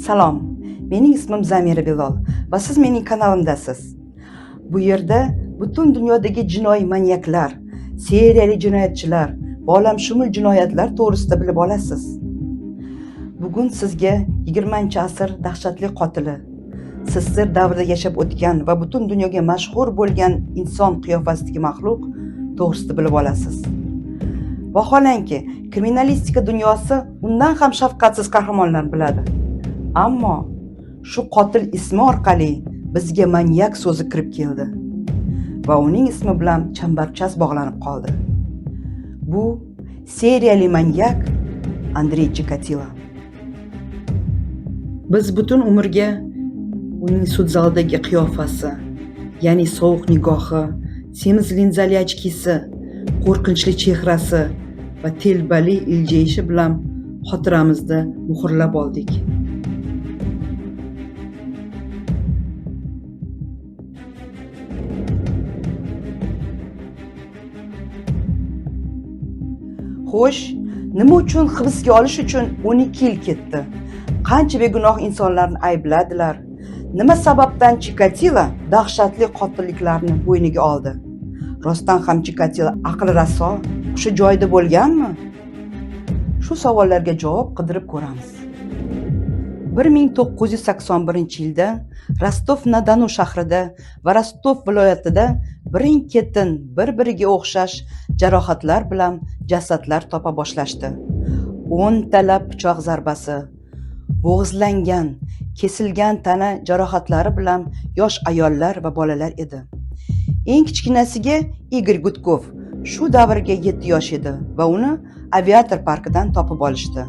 Salom, mening ismim Zamira Bilol va siz mening kanalimdasiz. Bu yerda butun dunyodagi jinoiy manyaklar, seriyali jinoyatchilar va olamshumul jinoyatlar to'g'risida bilib olasiz. Bugun sizga 20-asr dahshatli qotili, SSSR davrida yashab o'tgan va butun dunyoga mashhur bo'lgan inson qiyofasidagi maxluq to'g'risida bilib olasiz. Vaholanki, kriminalistika dunyosi undan ham shafqatsiz qahramonlarni biladi. Ammo shu qotil ismi orqali bizga manyak so'zi kirib keldi va uning ismi bilan chambarchas bog'lanib qoldi. Bu seriyali manyak Andrey Chikatilo. Biz butun umrga uning sud zalidagi qiyofasi, ya'ni sovuq nigohi, semiz linzali ochkisi, qo'rqinchli chehrasi va telbali iljayishi bilan xotiramizda muhrlab oldik. Xo'sh, nima uchun hibsga olish uchun 12 yil ketdi? Qancha begunoh insonlarni aybladilar? Nima sababdan Chikatilo dahshatli qotilliklarni bo'yniga oldi? Rostdan ham Chikatilo aqli raso o'sha joyda bo'lganmi? Shu savollarga javob qidirib ko'ramiz. 1981-yilda Rostov-na-Donu shahrida va Rostov viloyatida birin-ketin bir-biriga o'xshash jarohatlar bilan jasadlar topa boshlashdi. 10 talab pichoq zarbasi, bo'g'izlangan, kesilgan tana jarohatlari bilan yosh ayollar va bolalar edi. Eng kichkinasiga Igor Gudkov shu davrga 7 yosh edi va uni aviator parkidan topib olishdi.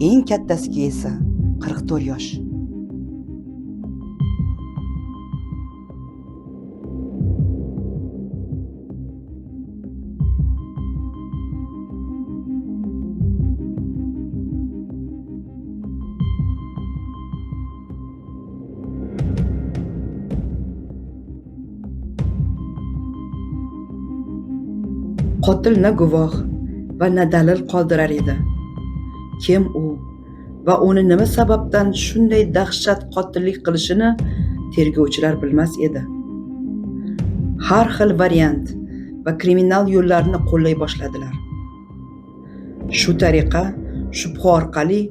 Eng kattasiga esa 44 yosh. Qotil na guvoh va na dalil qoldirar edi. Kim u va uni nima sababdan shunday dahshat qotillik qilishini tergovchilar bilmas edi. Har xil variant va kriminal yo'llarni qo'llay boshladilar. Shu tariqa shubha orqali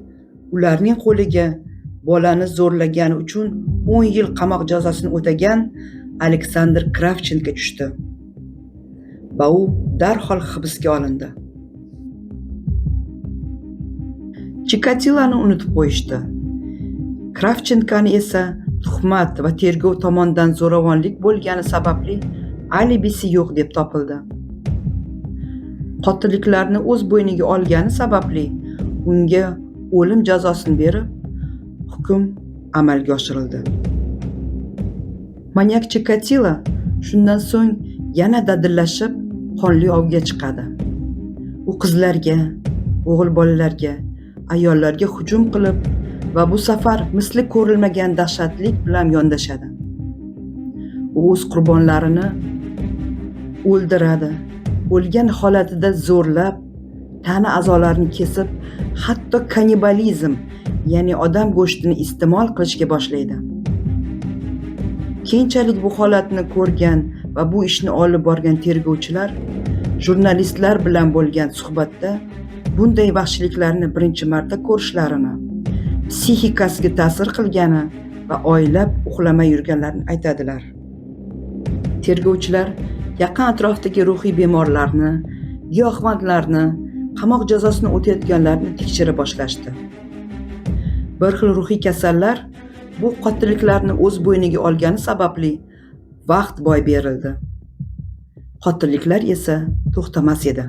ularning qo'liga bolani zo'rlagani uchun 10 yil qamoq jazosini o'tagan Aleksandr Kravchenko tushdi. Va u darhol hibsga olindi. Chikatiloni unutib qo'yishdi. Kravchenkoni esa tuhmat va tergov tomonidan zo'ravonlik bo'lgani sababli alibisi yo'q deb topildi. Qotilliklarni o'z bo'yniga olgani sababli unga o'lim jazosini berib, hukm amalga oshirildi. Manyak Chikatilo shundan so'ng yana dadillashib qonli ovga chiqadi. U qizlarga, o'g'il bolalarga, ayollarga hujum qilib va bu safar misli ko'rilmagan dahshatlik bilan yondashadi. U o'z qurbonlarini o'ldiradi, o'lgan holatida zo'rlab, tana a'zolarini kesib, hatto kannibalizm, ya'ni odam go'shtini iste'mol qilishga boshlaydi. Keyinchalik bu holatni ko'rgan va bu ishni olib borgan tergovchilar jurnalistlar bilan bo'lgan suhbatda bunday vahshiyliklarni birinchi marta ko'rishlarini, psixikasiga ta'sir qilgani va oylab uxlamay yurganlarini aytadilar. Tergovchilar yaqin atrofdagi ruhiy bemorlarni, giyohvandlarni, qamoq jazosini o'tayotganlarni tekshira boshlashdi. Bir xil ruhiy kasallar bu qotilliklarni o'z bo'yniga olgani sababli vaqt boy berildi. Qotilliklar esa to'xtamas edi.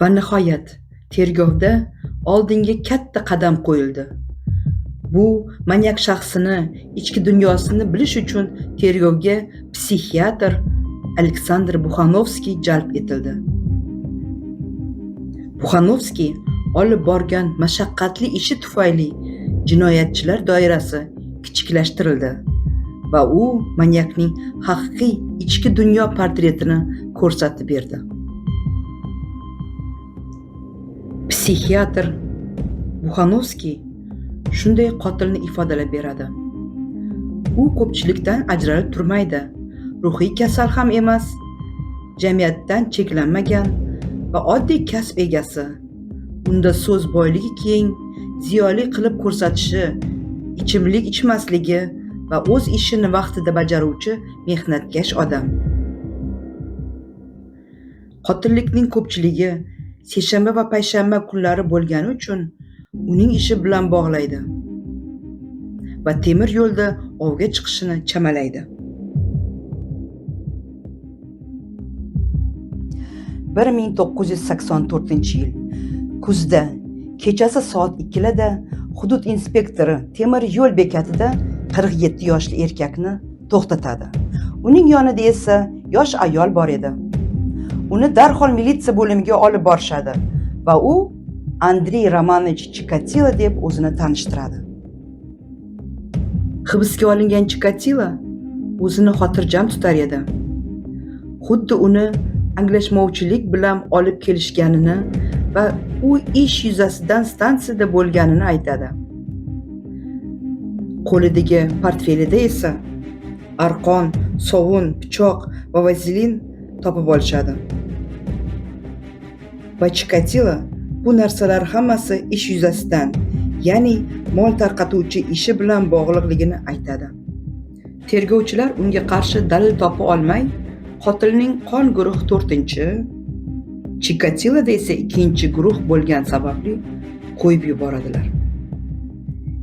Va nihoyat tergovda oldinga katta qadam qo'yildi. Bu manyak shaxsini, ichki dunyosini bilish uchun tergovga psixiatr Aleksandr Buxanovskiy jalb etildi. Buxanovskiy olib borgan mashaqqatli ishi tufayli jinoyatchilar doirasi kichiklashtirildi Va u manyakning haqiqiy ichki dunyo portretini ko'rsatib berdi. Psixiatr Buxanovskiy shunday qotilni ifodalab beradi. U ko'pchilikdan ajralib turmaydi, ruhiy kasal ham emas, jamiyatdan cheklanmagan va oddiy kasb egasi. Unda so'z boyligi keng, ziyoli qilib ko'rsatishi, ichimlik ichmasligi va o'z ishini vaqtida bajaruvchi mehnatkash odam. Qotillikning ko'pchiligi seshanba va payshanba kunlari bo'lgani uchun uning ishi bilan bog'laydi va temir yo'lda ovga chiqishini chamalaydi. 1984-yil kuzda kechasi soat 2larda hudud inspektori temir yo'l bekatida 47 yoshli erkakni to'xtatadi. Uning yonida esa yosh ayol bor edi. Uni darhol militsiya bo'limiga olib borishadi va u Andrey Romanovich Chikatilo deb o'zini tanishtiradi. Hibsga olingan Chikatilo o'zini xotirjam tutar edi. Xuddi uni anglashmovchilik bilan olib kelishganini va u ish yuzasidan stansiyada bo'lganini aytadi. Qo'lidagi portfelida esa arqon, sovun, pichoq va vazelin topib olishadi. Va Chikatilo bu narsalar hammasi ish yuzasidan, ya'ni mol tarqatuvchi ishi bilan bog'liqligini aytadi. Tergovchilar unga qarshi dalil topa olmay, qotilning qon guruhi 4-chi, Chikatiloda esa 2-guruh bo'lgan sababli qo'yib yuboradilar.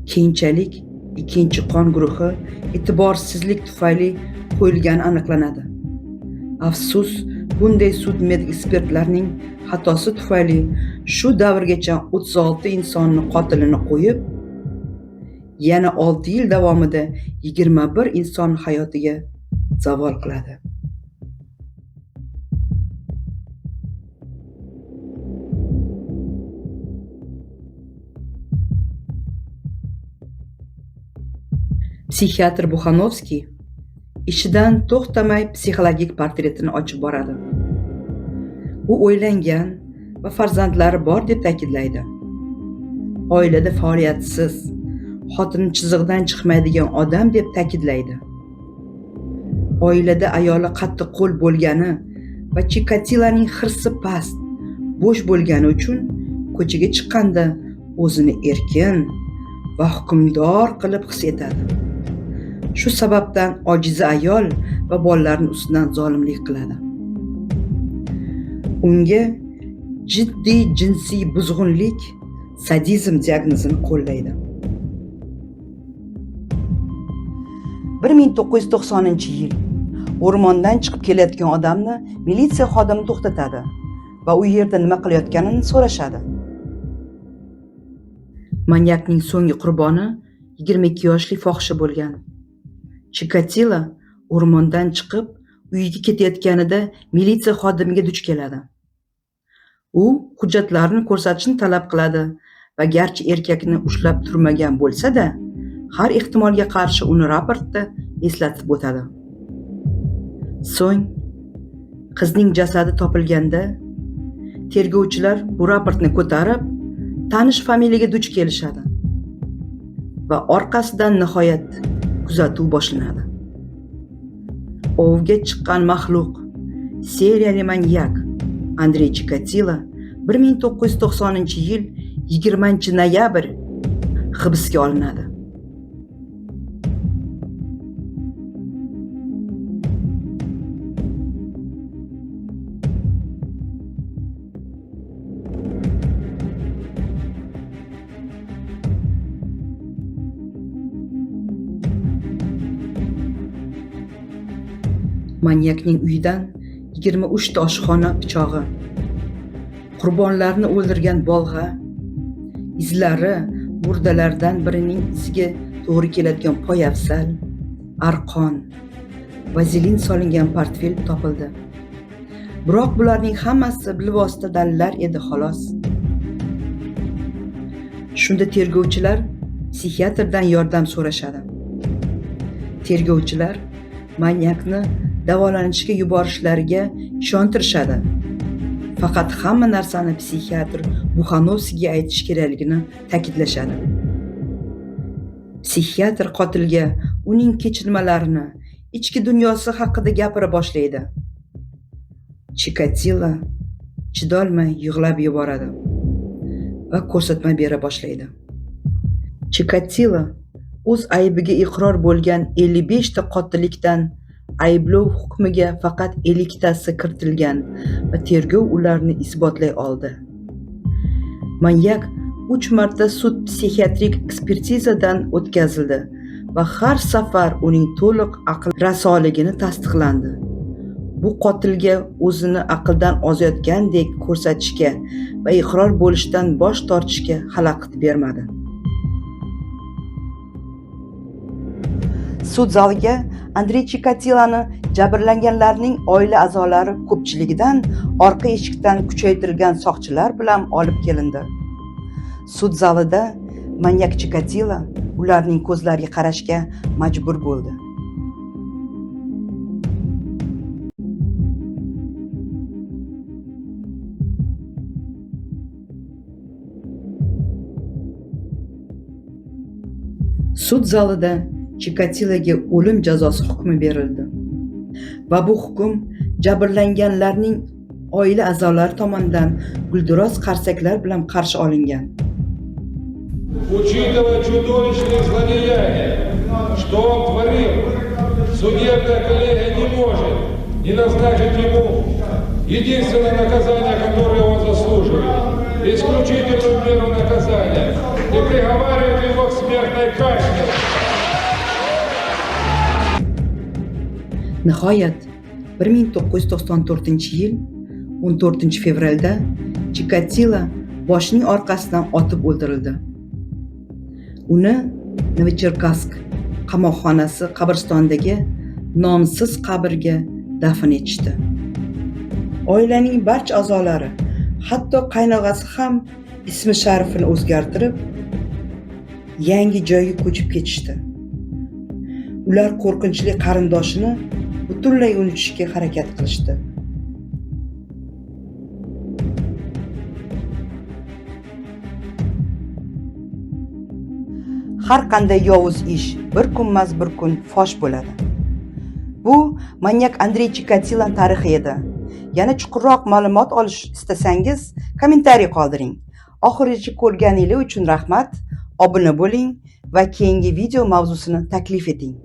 Keyinchalik 2-qon guruhi e'tiborsizlik tufayli qo'yilgani aniqlanadi. Afsus, bunday sud med ekspertlarning xatosi tufayli shu davrgacha 36 insonni qotilini qo'yib, yana 6 yil davomida 21 inson hayotiga zavol qiladi. Psixiatr Buxanovskiy ishidan to'xtamay psixologik portretini ochib boradi. U o'ylangan va farzandlari bor deb ta'kidlaydi. Oilada faoliyatsiz, xotini chizig'idan chiqmaydigan odam deb ta'kidlaydi. Oilada ayoli qattiq qo'l bo'lgani va Chikatiloning hirsi past, bo'sh bo'lgani uchun ko'chaga chiqqanda o'zini erkin va hukmdor qilib his etadi. Shu sababdan ojiza ayol va bolalarning ustidan zolimlik qiladi. Unga jiddiy jinsiy buzg'unlik, sadizm diagnozini qo'llaydi. 1990-yil o'rmondan chiqib kelayotgan odamni militsiya xodimi to'xtatadi va u yerda nima qilayotganini so'rashadi. Manyakning so'nggi qurboni 22 yoshli fohisha bo'lgan. Chikatilo o'rmondan chiqib uyiga ketayotganida militsiya xodimiga duch keladi. U hujjatlarni ko'rsatishni talab qiladi va garchi erkakni ushlab turmagan bo'lsa-da, har ehtimolga qarshi uni raportda eslatib o'tadi. So'ng qizning jasadi topilganda tergovchilar bu raportni ko'tarib tanish familiyaga duch kelishadi va orqasidan nihoyat kuzatuv boshlanadi. Ovga chiqqan maxluq, seriyali manyak Andrey Chikatilo 1990-yil 20-noyabr hibsga olinadi. Manyakning uyidan 23 ta oshxona pichog'i, qurbonlarni o'ldirgan bolg'a, izlari murdalardan birining iziga to'g'ri keladigan poyafzal, arqon, vazelin solingan portfel topildi. Biroq bularning hammasi bilvosita dalillar edi xolos. Shunda tergovchilar psixiatrdan yordam so'rashadi. Tergovchilar manyakni davolanishga yuborishlariga ishontirishadi. Faqat hamma narsani psixiatr Buxanovskiyga aytish kerakligini ta'kidlashadi. Psixiatr qotilga uning kechinmalarini, ichki dunyosi haqida gapira boshlaydi. Chikatilo chidolmay yig'lab yuboradi va ko'rsatma bera boshlaydi. Chikatilo o'z aybiga iqror bo'lgan 55 ta qotillikdan ayblov hukmiga faqat 50 tasi kiritilgan va tergov ularni isbotlay oldi. Manyak 3 marta sud psixiatrik ekspertizadan o'tkazildi va har safar uning to'liq aql rasoligini tasdiqlandi. Bu qotilga o'zini aqldan ozayotgandek ko'rsatishga va iqror bo'lishdan bosh tortishga xalaqit bermadi. Sud zaliga Andrey Chikatiloni jabrlanganlarning oila a'zolari ko'pchiligidan orqa eshikdan kuchaytirilgan soqchilar bilan olib kelindi. Sud zalida manyak Chikatilo ularning ko'zlariga qarashga majbur bo'ldi. Sud zalida Chikatiloga o'lim jazosi hukmi berildi va bu hukm jabrlanganlarning oila a'zolari tomonidan gulduros qarsaklar bilan qarshi olingan. Учитывая чудовищные злодеяния, что он творил, судебная коллегия не может не назначить ему единственное наказание, которое он заслуживает, исключительную меру наказания, и приговаривает его к смертной казни. Nihoyat 1994-yil 14 fevralda Chikatilo boshining orqasidan otib o'ldirildi. Uni Novocherkassk qamoqxonasi qabristonidagi nomsiz qabrga dafn etishdi. Oilaning barcha a'zolari, hatto qaynog'asi ham ismi sharifini o'zgartirib, yangi joyga ko'chib ketishdi. Ular qo'rqinchli qarindoshini butunlay unutishga harakat qilishdi. Har qanday yovuz ish bir kunmas bir kun fosh bo'ladi. Bu manyak Andrey Chikatilo tarixi edi. Yana chuqurroq ma'lumot olish istasangiz, kommentariy qoldiring. Oxirigacha ko'rganingiz uchun rahmat. Obuna bo'ling va keyingi video mavzusini taklif eting.